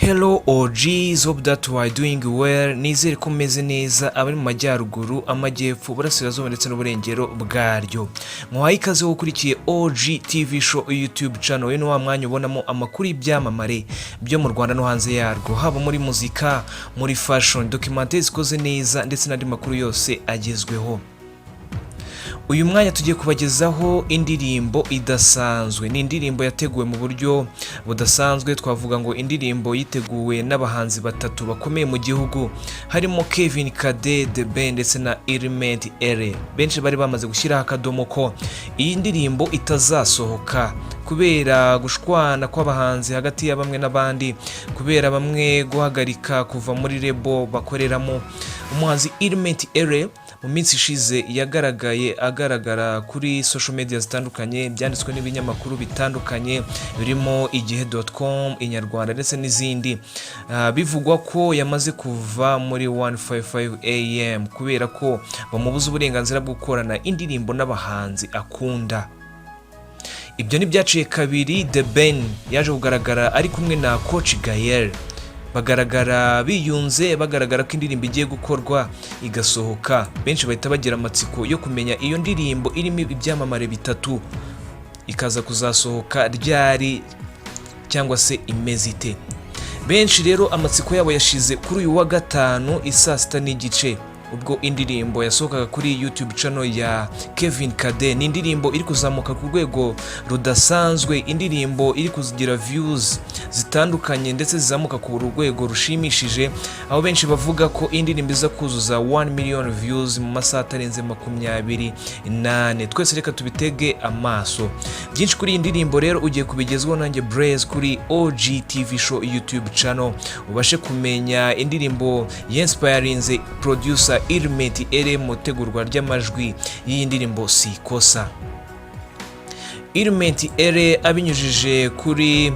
Hello OGs, hope that you are doing well. Nizere ko mumeze neza, abari mu majyaruguru, amajyepfo, uburasirazuba ndetse n'uburengero bwaryo. Muhaye ikaze wo ukurikiye OG TV Show YouTube channel. Uyu ni wa mwanya ubonamo amakuru y'ibyamamare byo mu Rwanda no hanze yarwo, haba muri muzika, muri fashion, documentaire zikoze neza ndetse n'andi makuru yose agezweho. Uyu mwanya tugiye kubagezaho indirimbo idasanzwe. Ni indirimbo yateguwe mu buryo budasanzwe, twavuga ngo indirimbo yiteguwe n'abahanzi batatu bakomeye mu gihugu, harimo Kevin Kade, The Ben ndetse na Element Eleeeh. Benshi bari bamaze gushyiraho akadomo ko iyi ndirimbo itazasohoka kubera gushwana kw'abahanzi hagati ya bamwe n'abandi, kubera bamwe guhagarika kuva muri label bakoreramo. Umuhanzi Element Eleeeh mu minsi ishize yagaragaye agaragara kuri social media zitandukanye, byanditswe n'ibinyamakuru bitandukanye birimo igihe.com, Inyarwanda ndetse n'izindi. Bivugwa ko yamaze kuva muri 155 AM kubera ko bamubuza uburenganzira bwo gukorana indirimbo n'abahanzi akunda. Ibyo ntibyaciye kabiri, The Ben yaje kugaragara ari kumwe na Coach Gael, bagaragara biyunze, bagaragara ko indirimbo igiye gukorwa igasohoka. Benshi bahita bagira amatsiko yo kumenya iyo ndirimbo irimo ibyamamare bitatu ikaza kuzasohoka ryari cyangwa se imeze ite. Benshi rero amatsiko yabo yashize kuri uyu wa gatanu isaa 6:30, ubwo indirimbo yasohokaga kuri YouTube channel ya Kevin Kade. Ni indirimbo iri kuzamuka ku rwego rudasanzwe, indirimbo iri kugira views zitandukanye ndetse zizamuka ku rwego rushimishije, aho benshi bavuga ko indirimbo iza kuzuza 1 million views mu masaha atarenze 24. Twese reka tubitege amaso. Byinshi kuri iyi ndirimbo rero ugiye kubigezwaho nanjye Blaze kuri OG TV Show YouTube channel, ubashe kumenya indirimbo yinspirinze producer Element Eleeeh mu itegurwa ry'amajwi y'iyi ndirimbo Sikosa. Element Eleeeh abinyujije kuri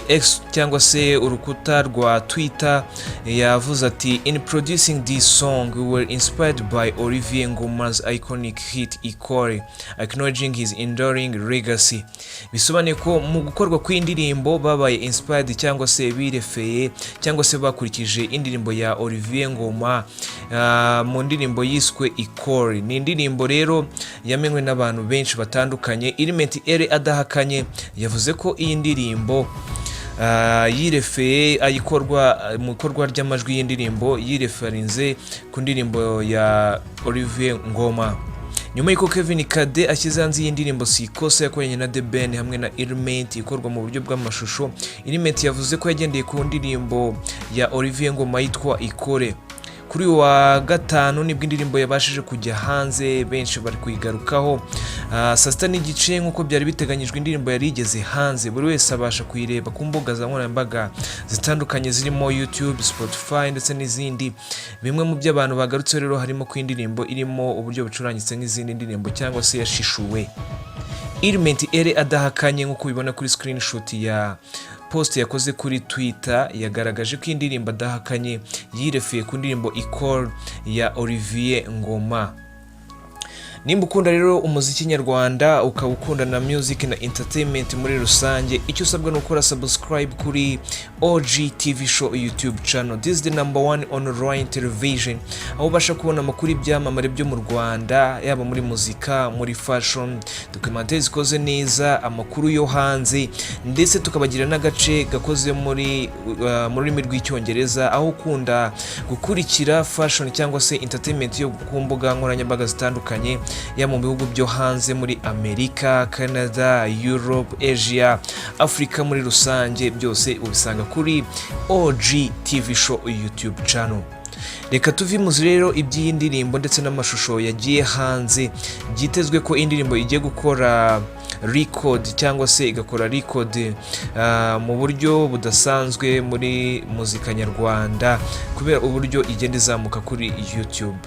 X cyangwa se urukuta rwa Twitter yavuze ati: "In producing this song, we were inspired by Olivier Ngoma's iconic hit Ikore, acknowledging his enduring legacy." Bisobanuye ko mu gukorwa kw'indirimbo babaye inspired cyangwa se birefeye cyangwa se bakurikije indirimbo ya Olivier Ngoma mu ndirimbo yiswe Ikore. Ni indirimbo rero yamenywe n'abantu benshi batandukanye. Element Eleeeh adahakanye yavuze ko iyi ndirimbo yirefeye ayikorwa mu ikorwa ry'amajwi y'indirimbo, yirefarinze ku ndirimbo ya Olivier Ngoma. Nyuma y'uko Kevin Kade ashyize hanze iyi ndirimbo Sikosa yakoranye na The Ben hamwe na Element, ikorwa mu buryo bw'amashusho, Element yavuze ko yagendeye ku ndirimbo ya Olivier Ngoma yitwa Ikore. Kuri uyu wa gatanu nibwo indirimbo yabashije kujya hanze, benshi bari kuyigarukaho. Saa 6:30 nk'uko byari biteganyijwe, indirimbo yari igeze hanze, buri wese abasha kuyireba ku mbuga za nkoranyambaga zitandukanye zirimo YouTube, Spotify ndetse n'izindi. Bimwe mu byo abantu bagarutseho rero harimo ko indirimbo irimo uburyo bucurangitse nk'izindi ndirimbo cyangwa se yashishuwe. Element Eleeeh adahakanye, nk'uko ubibona kuri screenshot ya post yakoze kuri Twitter, yagaragaje ko indirimbo adahakanye yirefuye ku ndirimbo Ikore ya Olivier Ngoma. Nimba ukunda rero umuziki nyarwanda, ukaba ukunda na music na entertainment muri rusange, icyo usabwa ni ukora subscribe kuri OG TV Show YouTube channel. This is the number one online television, aho ubasha kubona amakuru y'ibyamamare byo mu Rwanda, yaba muri muzika, muri fashion, documentaire zikoze neza, amakuru yo hanze, ndetse tukabagira n'agace gakoze mu rurimi rw'Icyongereza, aho ukunda gukurikira fashion cyangwa se entertainment yo ku mbuga nkoranyambaga zitandukanye, yaba mu bihugu byo hanze, muri Amerika, Canada, Europe, Asia, Afurika muri rusange, byose ubisanga kuri OG TV Show YouTube channel. Reka tuve imuzi rero iby'iyi ndirimbo ndetse n'amashusho yagiye hanze. Byitezwe ko indirimbo igiye gukora record cyangwa se igakora record mu buryo budasanzwe muri muzika nyarwanda, kubera uburyo igenda izamuka kuri YouTube.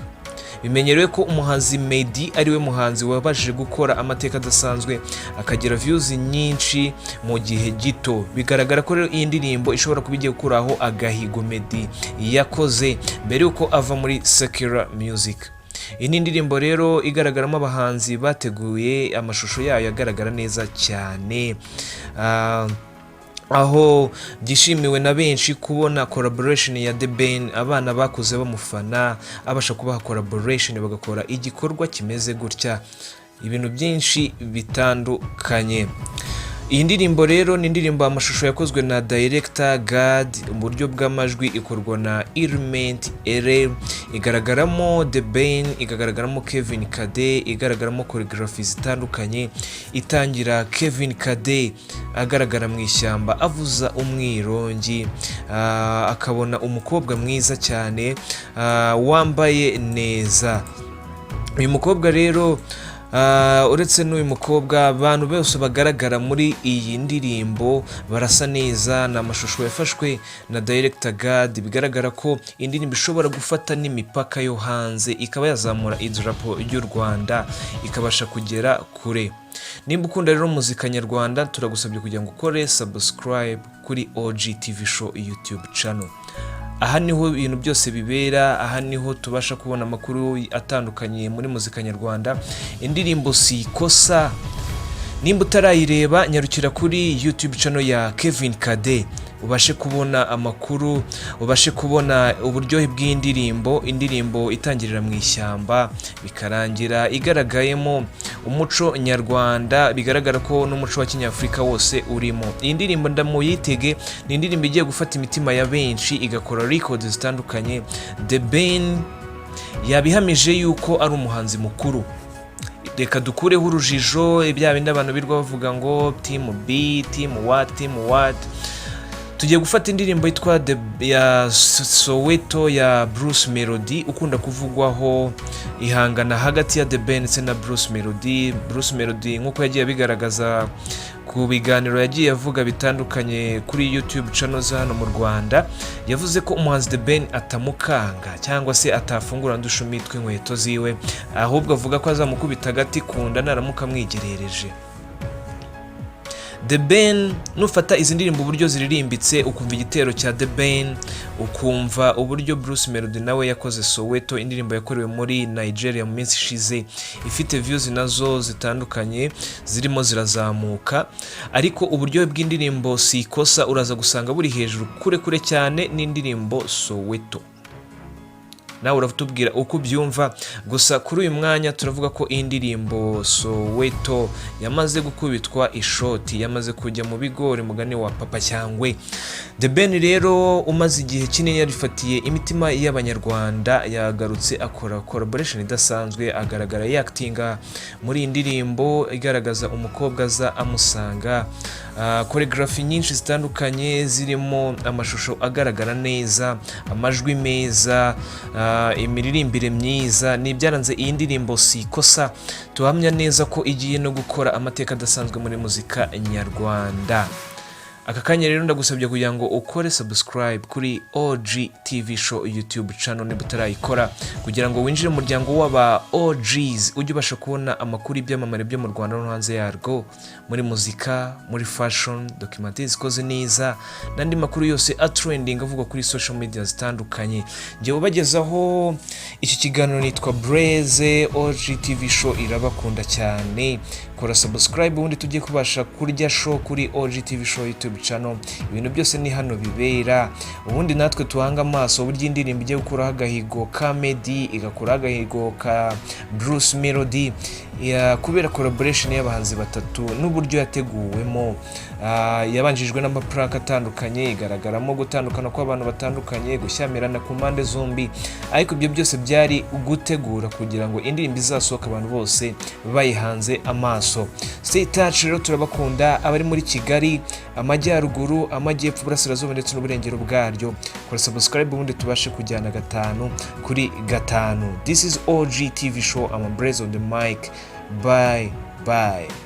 Bimenyerewe ko umuhanzi Meddy ariwe muhanzi wabashije gukora amateka adasanzwe, akagira views nyinshi mu gihe gito. Bigaragara ko rero iyi ndirimbo ishobora kuba igiye gukuraho agahigo Meddy yakoze mbere y'uko ava muri secular music. Iyi ni indirimbo rero igaragaramo abahanzi bateguye amashusho yayo agaragara neza cyane. Aho byishimiwe na benshi kubona collaboration ya The Ben, abana bakuze bamufana, abasha kubaha collaboration bagakora igikorwa kimeze gutya, ibintu byinshi bitandukanye. Iyi ndirimbo rero ni indirimbo amashusho yakozwe na Director Gad, mu buryo bw'amajwi ikorwa na Element Ere. Igaragaramo The Ben, igaragaramo Kevin Kade, igaragaramo choreography zitandukanye. Itangira Kevin Kade agaragara mu ishyamba avuza umwirongi, akabona umukobwa mwiza cyane, wambaye neza. Uyu mukobwa rero, uretse n'uyu mukobwa, abantu bose bagaragara muri iyi ndirimbo barasa neza. Ni amashusho yafashwe na Director Gad. Bigaragara ko indirimbo ishobora gufata n'imipaka yo hanze, ikaba yazamura idarapo ry'u Rwanda, ikabasha kugera kure. Nimba ukunda rero muzika nyarwanda, turagusabye kugira ngo ukore subscribe kuri OG TV Show YouTube channel. Aha niho ibintu byose bibera, aha niho tubasha kubona amakuru atandukanye muri muzika nyarwanda. Indirimbo Si Ikosa, nimba utarayireba, nyarukira kuri YouTube channel ya Kevin Kade, ubashe kubona amakuru, ubashe kubona uburyohe bw'indirimbo. Indirimbo itangirira mu ishyamba, bikarangira igaragayemo umuco nyarwanda, bigaragara ko n'umuco wa kinyafurika wose urimo. Iyi ndirimbo ndamuyitege, ni indirimbo igiye gufata imitima ya benshi, igakora record zitandukanye. The Ben yabihamije yuko ari umuhanzi mukuru. Reka dukureho urujijo, bya bindi abantu birirwa bavuga ngo team B, team what, team what. Tugiye gufata indirimbo yitwa ya Soweto ya Bruce Melody, ukunda kuvugwaho ihangana hagati ya The Ben ndetse na Bruce Melody. Bruce Melody, nk'uko yagiye abigaragaza ku biganiro yagiye avuga bitandukanye kuri YouTube channel za hano mu Rwanda, yavuze ko umuhanzi The Ben atamukanga cyangwa se atafungura n'udushumi tw'inkweto ziwe, ahubwo avuga ko azamukubita agati ku nda naramuka amwigerereje. The Ben, nufata izi ndirimbo uburyo ziririmbitse, ukumva igitero cya The Ben, ukumva uburyo Bruce Melody nawe yakoze Soweto, indirimbo yakorewe muri Nigeria mu minsi ishize, ifite views nazo zitandukanye zirimo zirazamuka, ariko uburyohe bw'indirimbo Si Ikosa uraza gusanga buri hejuru kure kure cyane n'indirimbo Soweto. Nawe uratubwira uko ubyumva. Gusa kuri uyu mwanya turavuga ko iyi ndirimbo Soweto yamaze gukubitwa ishoti, yamaze kujya mu bigori, mugani wa Papa Cyangwe. The Ben rero, umaze igihe kinini yarifatiye imitima y'Abanyarwanda, yagarutse akora collaboration idasanzwe, agaragara yakitinga muri iyi ndirimbo igaragaza umukobwa aza amusanga, choreography nyinshi zitandukanye zirimo amashusho agaragara neza, amajwi meza, imiririmbire myiza, ni ibyaranze iyi ndirimbo Si Ikosa. Tuhamya neza ko igiye no gukora amateka adasanzwe muri muzika nyarwanda. Aka kanya rero ndagusabye kugira ngo ukore subscribe kuri OG TV Show YouTube channel niba utarayikora, kugira ngo winjire mu muryango w'aba OGs, ujye ubasha kubona amakuru y'ibyamamare byo mu Rwanda no hanze yarwo, muri muzika, muri fashion, documentaire zikoze neza n'andi makuru yose atrending avugwa kuri social media zitandukanye. Njyewe ubagezaho iki kiganiro nitwa Blaze. OG TV Show irabakunda cyane. Kora subscribe, ubundi tujye kubasha kurya show kuri OG TV Show YouTube channel. Ibintu byose ni hano bibera, ubundi natwe tuhanga amaso uburyo indirimbo igiye gukuraho agahigo ka Meddy, igakuraho agahigo ka Bruce Melody, kubera collaboration y'abahanzi batatu n'uburyo yateguwemo. Yabanjijwe n'amaprank atandukanye, igaragaramo gutandukana kw'abantu batandukanye, gushyamirana ku mpande zombi, ariko ibyo byose byari gutegura kugira ngo indirimbo izasohoke abantu bose bayihanze amaso. Stay touch rero, turabakunda abari muri Kigali, amajyaruguru, amajyepfo, uburasirazuba ndetse n'uburengero bwaryo. Kora subscribe, ubundi tubashe kujyana 5 kuri 5. This is OG TV Show. I'm Blaze on the mic. Bye bye.